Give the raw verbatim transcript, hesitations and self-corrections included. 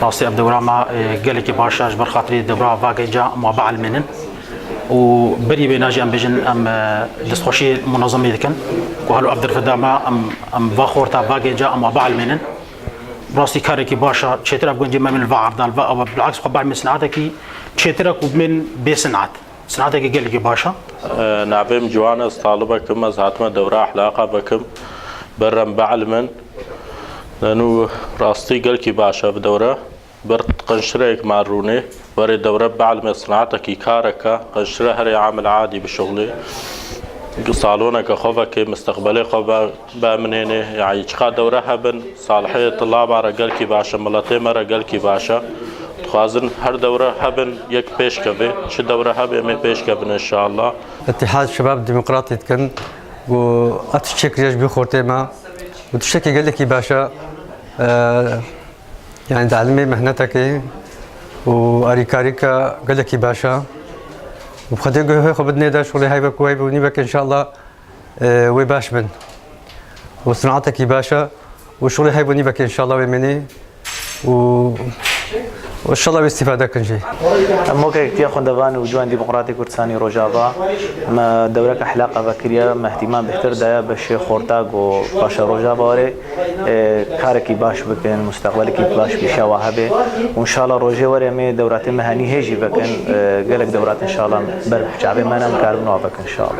Rastî ev dewra me, e, gelekî baş e, ji ber xatirî dewra va genca em wa bielmênin. Û berî wêna jî em bêjin, em, e, destxweşî munezemê dikin ku helo ev derfeta me, em, em va xorta, va genca em wa bielmênin. Rastî karekî baş e, çêtir ev gencê me bên li va erda, li va ew, bilaks xwe bielmên sinatekî çêtir e ku bên bê sinat. Sinatekî gelekî baş e. E, navê min Ciwan e, ez talibek im, ez hatime dewra ehlaqa vekim, berem bielmin. Nû rastî gelkî baş e ev dewre. Bir qenşireyek me rûnê, werê dewre bielmê sinatekî kareke, qenşire herê amil adî bişuxlê. Saloneke xwe vekê, misteqbelê xwe be-, beminênê. Yani çiqa dewre hebin, salihê tulaba re gelkî baş e, miletê me re gelkî baş e. Dixwazin her dewre hebin, yek pêş kevê. Çi dewre hebe, em ê pêş kevin inşallah. Îtîhad Şebab Demokratî dikin û ev tiştê kiriye ji bo xortê me û tiştekî gelekî baş e. Ee, yani di elimê mehnetekê û arîkarîka gelekî baş e. Û bi Xwedê guhê xwe bidinê de şolê heyve ku heyve û nîvek inşallah, e, wê baş bin. Û sinatekî baş e. Û şolê heyve û nîvek inşallah wê menê. Û, û inşallah wê îstîfade kin jî. Em weke Yekîtiya Xwendevan û Ciwan Demokratî Kurdistanî Rojava me dewreke ehlaqa vekiriye, me îhtîmam bêhtir daye beşê xorta ku paşa Rojava were, e, karekî baş bikin, musteqbelekî baş pêşiya wa hebe. Û inşallah rojê were em ê dewratê me henî hê jî vekin, e, gelek dewrat inşallah ber çavê me ne, em karibin wa vekin inşallah.